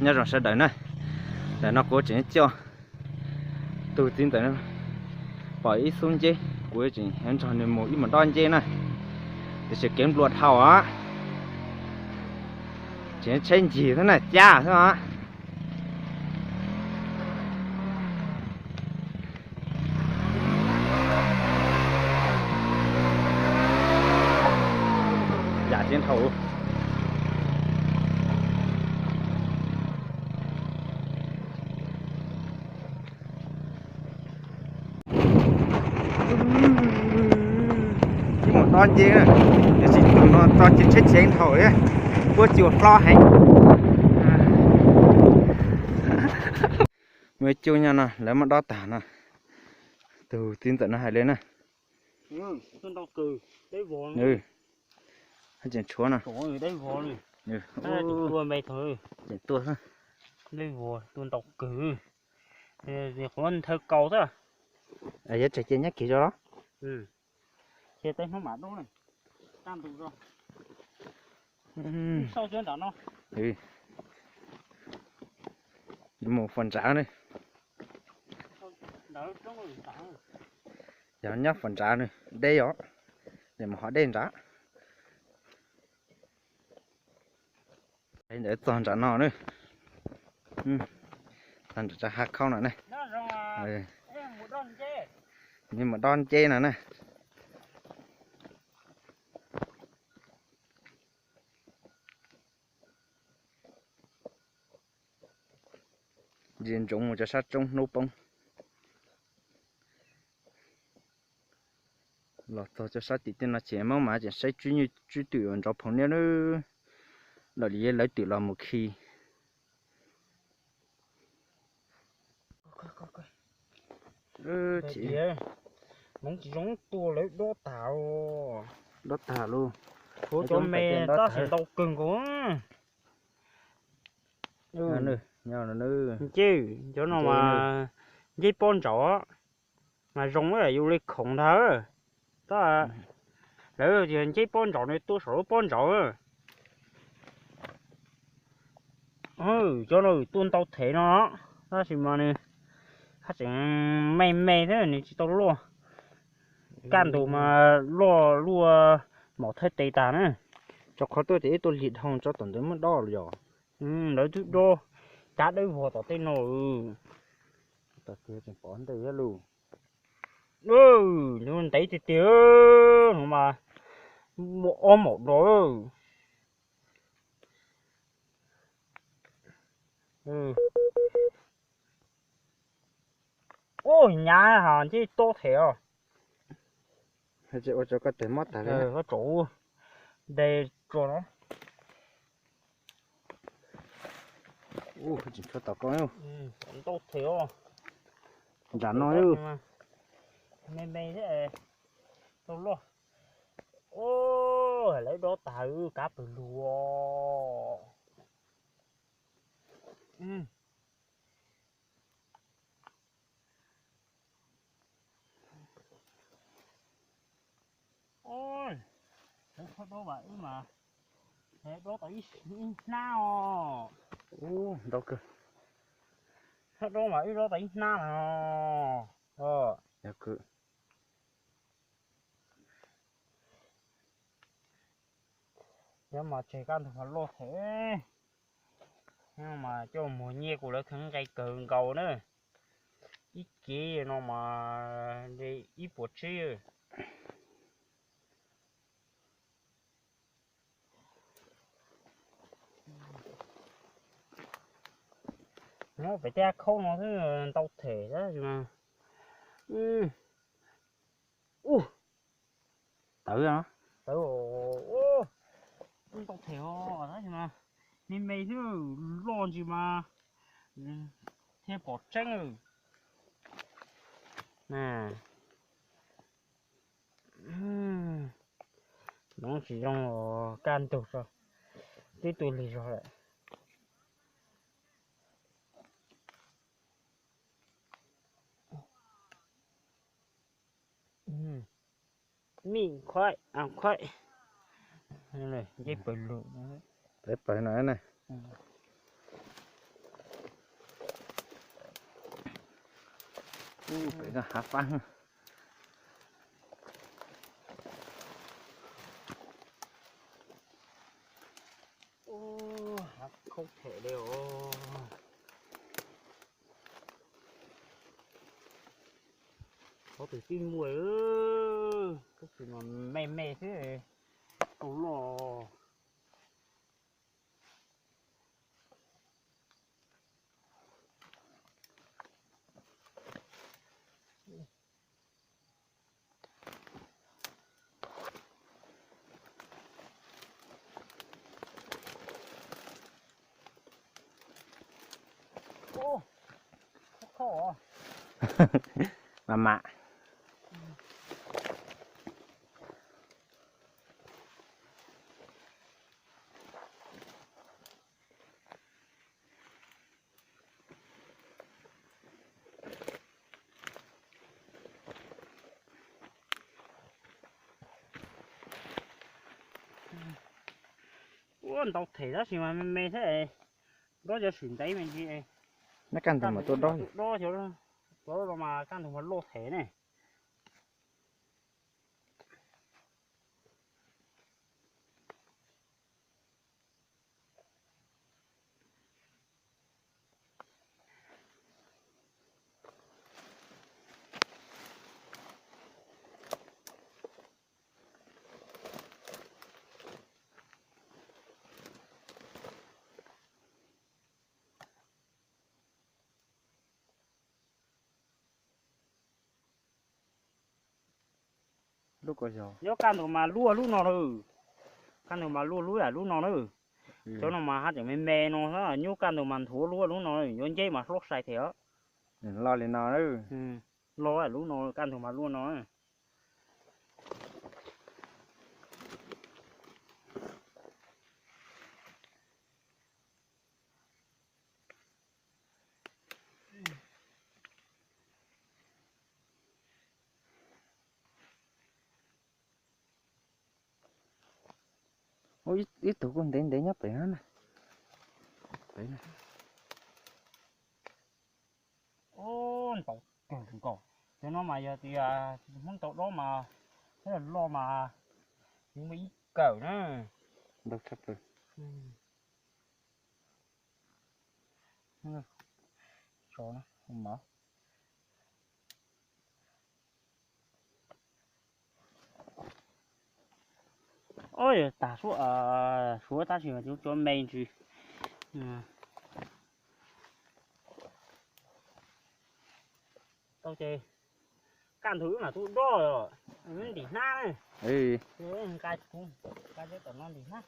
Nyob zoo sawv daws na, ntawm no kuv tseem coj tus txiv ntxawm no pom ib xub nceb, kuv tseem nrog nws mus ib mus dob nceb na. Tiam sis kev nplua dhau os, tseem tshaib ncig xwb na, cab xwb os. Yam tseem dhau. Ib mus dob nceb na, tiam sis tus no tso ces tshaib tshaib dhau thiab, kuab tsis ua hlob heev. Muaj ib cub nyob no lawv muab dob tag no, tus txiv ntxawm no hais li na. Tseem tshuav no. Tseem tua xwb. Qhuav nthaw kaus xwb. Yuav tseg cia nyob kiag zog los? Cia tej hnub mam dob ne. Kaj ntug zog. Sau cov nram no. Mus fas ntsav ne. Yog nyob fas ntsav ne, deb os. Yog mus hov dej ntsav. Ntawd txog nram no na. Txog nram hav khaub no na. Mus dob nceb no na. Ntsia ntsoov mus cov sab roob hnub poob. Los txog cov sab tim tej no ces Hmoob mas tseem saib tswb nyuj tswb twm uas nrov phoom niab lawm, los li lawv twm los mus khi. Hmoov tsis zoo tua lawv dob tag. Dob tag lauj. Tshuav cov me tab sis ntau kawg nkaus. Nce, cov no mas nceb pob ntsauv, mas zoo yus li khoom ntag. Tab lawv tias nceb pob ntsauv, nws tua saum lub pob ntsauv. Cov no tua ntau thev no, tab sis mas nws haj tseem me me thiab, nws tsis tau loj. Kaj ntug mas loj luaj maum thawj tes tag na. Tso qhov tuaj ces ib tuaj lig dhau tso tom ntawd muab dob los yog. Lawv twb dob cab dawb vog tom tej no. Tom kiag tseem pov ntej thiab lauj. Nws ntev tiag tiag, no mas muaj ob maum dos. Ub, nyav ha ncej tob them os. Ua rau koj tawg mob tag li. Koj tsom de tso no. Ub, tseem tshuav tom koj. Ntau them os. Nram no me me thiab, tau loj. Ub, lawv dob tag kav pawg lug. Lawv dob mas wb mas, dob tau ib hnab os. Ub, ntau kawg. Lawv dob mas wb dob tau ib hnab no. Yog mas tseg kaj ntug mas loj them. Mas coj muag nyiaj kuv lawv kheev nqe kawg nkaus na. Ib cev no mas ib puas tsib. Nyob pem tej khaub no xwb ntau them tab sis mas. Ub, tawv, tawv, ntau them os tab sis mas me me xwb, loj ntsis mas thiaj pom tseeb. Noov tsis zoo, kaj ntug tib tug lig zog lawm. Mij khuaib, khuaib. Ncej pawg lug. Pawg no na. Pem no hav fab. Hav khaub phem li os. Qhov twg tib muaj, koj tsis mas me me xwb, tau loj. Mas mas. Ua ntau them tab sis mas me me thiab. Dob cov swm ntev me ntsis. Neb kaj ntug mas tuaj dob, dob cov, cov no mas kaj ntug mas loj them ne. Lub ko yog, nyob kaj ntug mas luaj lub no lawm. Kaj ntug mas luaj lub yam lub no na. Cov no mas haj tseem me me no, nyob kaj ntug mas nthuav luaj lub no, yuav nceb mas hlob sai thiab. Loj li no, loj lub no, kaj ntug mas luaj no. Ib tug kuj ntev ntev nyob pem na. Ntau kawg nkaus. Cov no mas yog tias Hmoob tau dob mas, thiab loj mas, muaj ib kawm na. Ntau tshaj plaws. Oj, tag suab, suav tab sis mas cov me ntsis. Tau ces kaj ntug wb mam tuaj dob, ntim hnab na. Nqa, nqa tom no ntim hnab.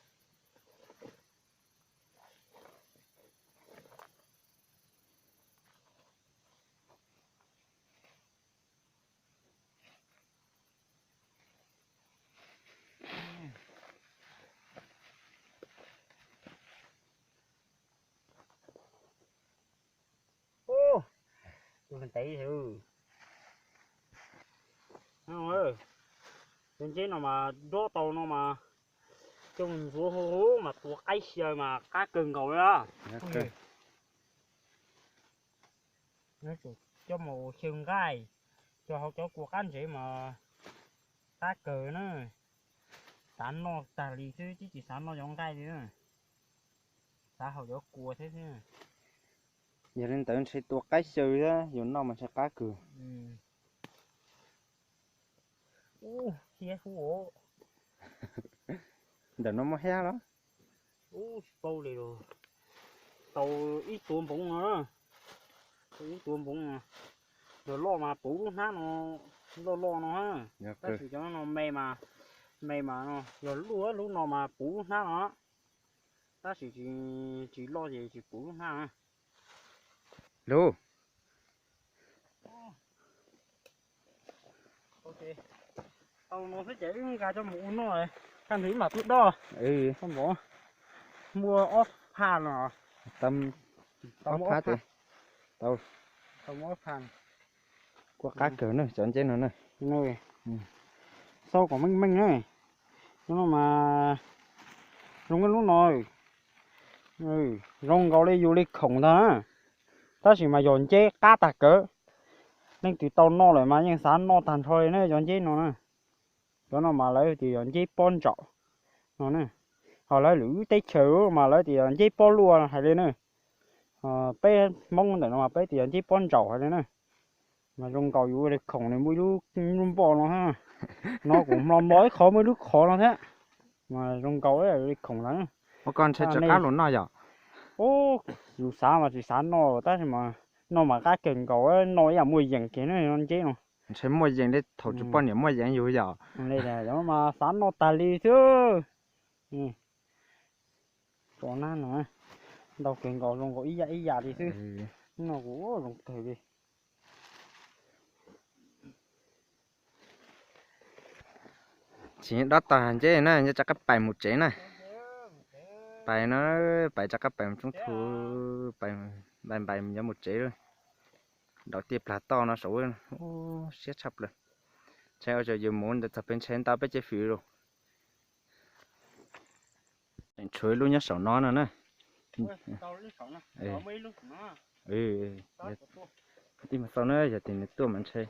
Tus ntev, cov ntses no mas dob tau no mas coj mus ntxuav hu hu mas tua qaib xyaw mas qab kawg nkaus li. Coj mus ua xyaw nqaij, coj hauv cov kua qab ntsev mas qab kawg na. Xav noj tag li xwb, tsis xav noj cov nqaij li na, xav haus cov kua thiab xwb. Yog li ntawd ntshe tua qaib xyaw thiab yus noj mas ntshe qab kawg. Ub, thiab ub. Ntawm no muaj thiab los? Ub, tsis paub li los. Tau ib tuav npoov no, tau ib tuav npoov no. Yog loj mas puv lub hnab no, loj loj no. Tab sis cov no me mas, me mas no, yog luaj lub no mas puv lub hnab no. Tab sis tsis loj ces tsis puv lub hnab. Lub tau no xwb ces wb nqa coj mus ua noj, kaj ntug wb mam tuaj dob. Muaj ob phaj no. Tau ob phaj. Tau ob phaj. Kuj qab kawg na cov ntses no na. Xauj kom meej meej na. Cov no mas zoo li lub no, zoo nkaus li yus li khoom ntag na. Tab sis mas yog ntses qab tag kawg. Leej twg tau noj lawm mas yeej xav noj tag nrho li na cov nceb no na. Cov no mas lawv tias yog nceb pob ntsaum no na. Ho lawv lwm lub teb chaws mas lawv tias yog nceb pob luaj hais li na. Peb Hmoob ntawm no mas peb tias yog nceb pob ntsaum hais li na. Mas zoo nkaus yuav ua li khoom nws muaj ib lub npoj no. No kuv mlo mlo ib qho muaj ib lub qhov no thiab. Mas zoo nkaus li khoom lawm. Ua koj ntshe tsis qab los noj yom? Yus xav mas tsis xav noj tab sis mas noj mas qab kawg nkaus, noj ib yam muaj yees kiag na nceb no. Ntshe muaj yees li thaum tsis poj niam muaj yees yus yom. Mas xav noj tag li xwb. Tso na no, ntau kawg nkaus, zoo nkaus ib yam ib yam li xwb. No kuv zoo kawg li. Tsis nyob dob tag nceb na, nyob rov qab pais mus tsev na. Pais no, pais rov qab pais mus tsoob thu, pais npais npais mus nyob mus tsev. Nraum tiaj plag toj no saum, siab tshaj plaws. Ntshe ua tsaug yus mus ntawd txog pem ntshe ntau peb ceg fwm lawm. Tseem tshuav ib lub nyob saum no no na. Tij mus xauj na, yog tias nws tuaj mas ntshe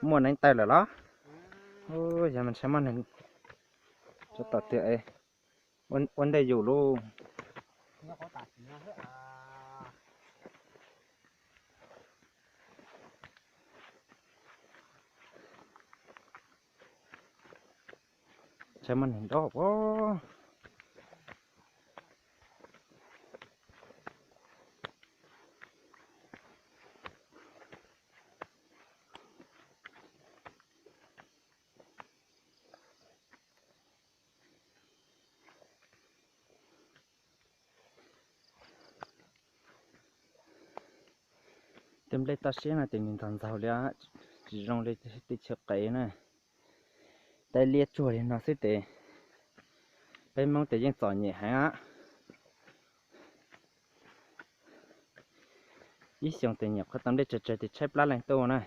muaj neev taw lawm los? Yog mas ntshe muaj neeg tso tom tiag, ua ntej yus lauj. Ntshe muaj neeg nrog os. Tej nplej toj siab no ces nws ntxaug ntxaug li, tsis zoo li tej chaw qev na. Tej liab tsuag li no xwb ces peb Hmoob ces yeej txom nyem heev. Ib xyoos ces nyuam qhuav tau nplej tsawg tsawg ces tshaib plab leej tuaj na.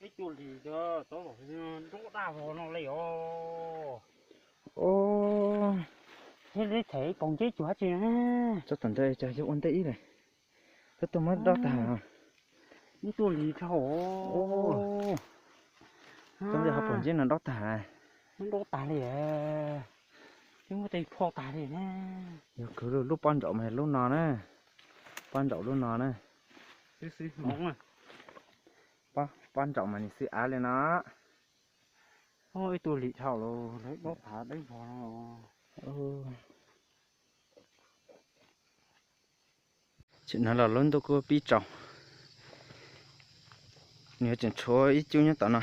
Ib tug lis nrob tag vog no li os. Thiab li them ib poom nceb cuag dab tsi na. Tsob tom ntawd cas yog ua ntej ib lawm. Tab tuaj muab dob tag. Ib tug lis dhau. Tsob ntawd ho poom nceb no dob tag. Dob tag li. Twb muab tej phoj tag li na. Yog kwv lub pob ntsaum mas lub no na. Pob ntsaum lub no na. Pob ntsaum mas nws xwb av li no. Ib tug lis dhau lawm, dob tag dawb vog no. Tsim no los lub ntuj kuj pib tsaus, nws tseem tshuav ib cub nyob tom no.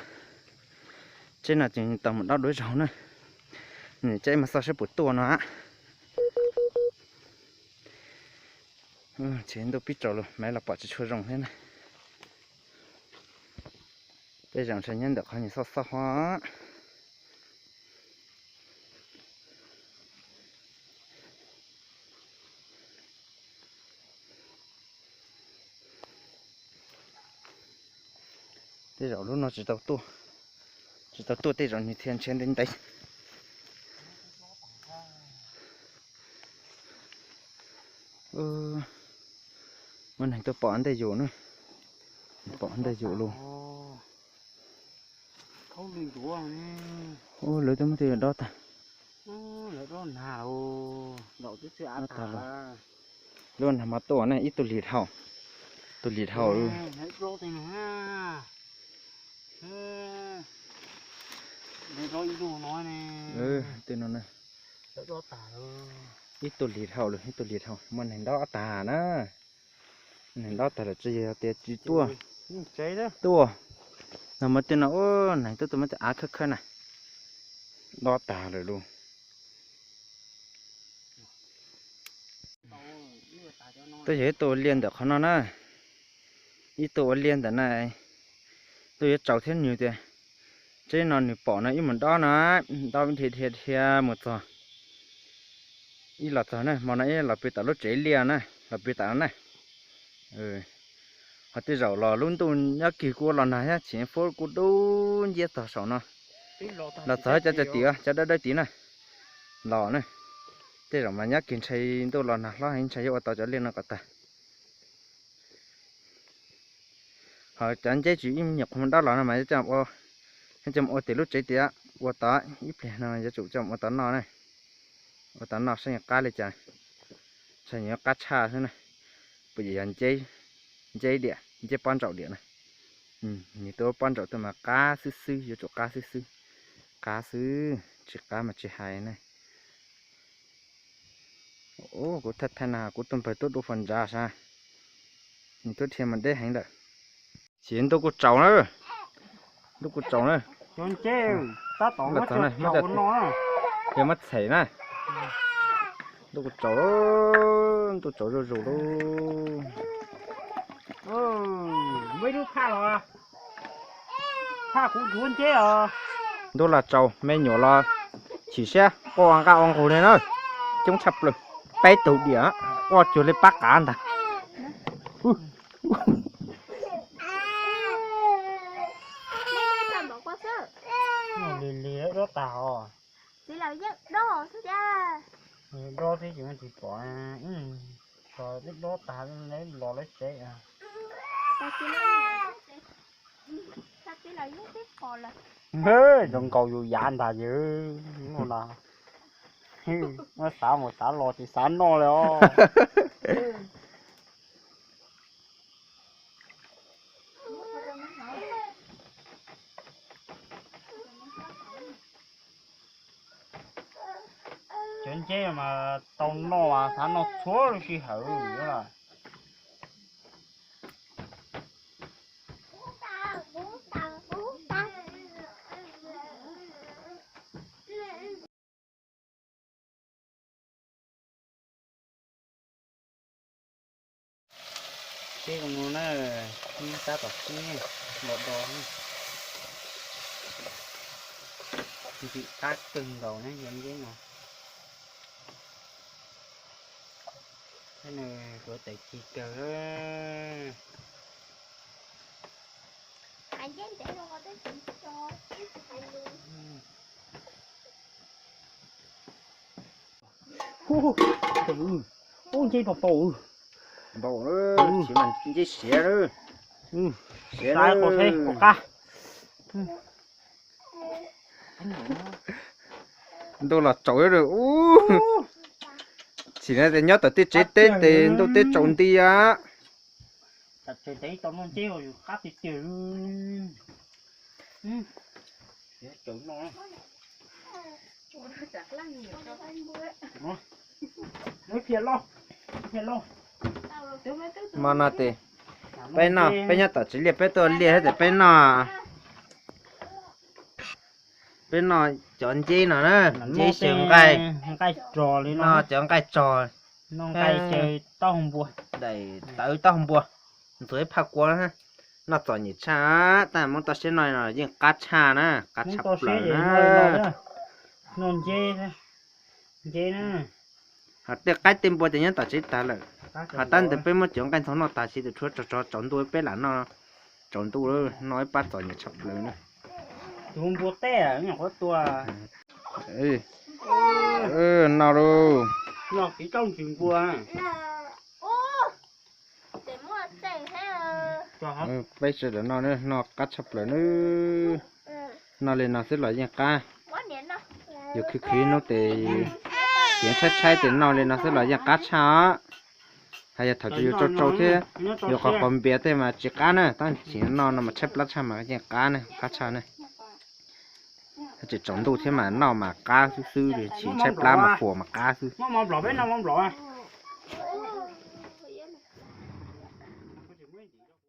Tsev no tseem tau mus dob duav zaug na. Nws tsev mas xauj saib puas tuaj no. Tsev ntuj pib tsaus lawm, maiv los pom tsis tshua zoo thiab na. Tej zaum ntshe nyob ntawm qhov nws xauj xauj ho. Tej zaum lub no tsis tau tuaj, tsis tau tuaj tej zaum nws thiaj ntshe ntev ntev. Muaj neeg tuaj pom ntej yus na, pom ntej yus lawm. Lawv twb muab tej dob tag. Lub nag mas tuaj ne ib tug lis dhau, tus lis dhau. Tej no ib tug lis dhau lawm, ib tug lis dhau, muaj neeg dob tag na. Neeg dob tag lawm, tsis yog tias tsis tuaj, tuaj. Nag hmo tej no ua neeg tuaj tuaj muab tej av khawb khawb na, dob tag lawm lauj. Twb yog ib tug ua liaj ntawm qhov no na, ib tug ua liaj ntawm na, twb yuav tsaus thiab nws tias, tsev no nws pom no ib mus dob no, dob dhia dhia dhia mus txog Ib los txog na, hmo no ib los pw tom lub tsev liaj na, los pw tom no na. Ho tej zaum los lub ntuj nyob kig kuj los nag thiab, chim fuab kuj dub nciab txog saum no. Los txog cov cov tim, cov dawb dawb tid na, los na. Tej zaum mas nyob kig ntshai ntuj los nag hlob heev, ntshai yuav ua tau cov liaj no kom tag. Ho cov nceb tsis ib nyuag qhuav dawb los no mas coj mus ua tim lub tsev tias ua tod ib pliag no yuav tsum coj mus ua tod noj na. Ua tod noj saib qab li cas, saib nws yuav qab tshaj xwb na. Puas yog nceb, nceb diam, nceb pob ntsaum diam na. Nws tuaj pob ntsaum tuaj mas qab xwb xwb, yuav tsum qab xwb xwb. Qab xwb, tsis qab mas tsis hais na. Kuv thaij thaij na kuv tuaj npawg tuaj dua fas ntsav sav, nws tuaj dhia mas deb heev lawm. Ces ntuj kuj tsaus na, ntuj kuj tsaus na. Yog muab txhem na, ntuj kuj tsaus, ntuj tsaus zuj zus lauj. Ntuj los tsaus, me nyuam los chim siab quaj nqaj ua nqug li na. Coob tshaj plaws, peb tug diam quaj cuag li pab qav ntag. Lig lig dob tag os. Dob tib tsis muaj tsis pom, tib dob tag los lawv tsev. Zoo nkaus yus yav ntag yus no na. Muab xav mus xav los tsis xav noj li os. Cov nceb mas tau noj mas xav noj txhua lub sij hawm. Tib zoo no na, tab tom sib los do, ntxim qab kawg nkaus na yog nceb no. Thiab nws kuav tes ci kawg. Ub, nceb npau npau. Npau, tsis mas nceb siav, siav. Ntuj los tsaus ub. Tsis na, nyob tom tej tsev teb ces ntuj teb tsaus nti a. Hmo no ces peb noj, peb nyob tom tsev liaj peb tuaj liaj thiab ces peb noj, peb noj cov nceb no na, nceb xyaw nqaij, noj cov nqaij tsog, daim tawv taub hau npua, ntxuav ib phaj kua, noj txom nyem tshaj, tab muab toj siab noj no yeej qab tshaj na, qab tshaj plaws na. Ho tej qaib tej npua ces nyob tom tsev tag lawm. Ho tab ntawd peb muab cov nqaij ntxhov noj tag ces tus tshuav tsaus tsaus tsaus ntuj peb lam noj, tsaus ntuj noj ib pab txom nyem tshaj plaws na. Noj lauj. Peb sawv daws noj, noj qab tshaj plaws na. Noj li no xwb los yeej qab. Yus khwv khwv hnub ces, yus tshaib tshaib ces noj li no xwb los yeej qab tshaj os. Hos yog thaum twg yus tsau tsau thiab yus qhov qhov npias tej mas tsis qab na, tab sis noj no mas tshaib plab tshaj mas yeej qab na, qab tshaj na. Tseem tsaus ntuj thiab mas noj mas qab xwb xwb, tsis tshaib plab mas huas mas qab xwb.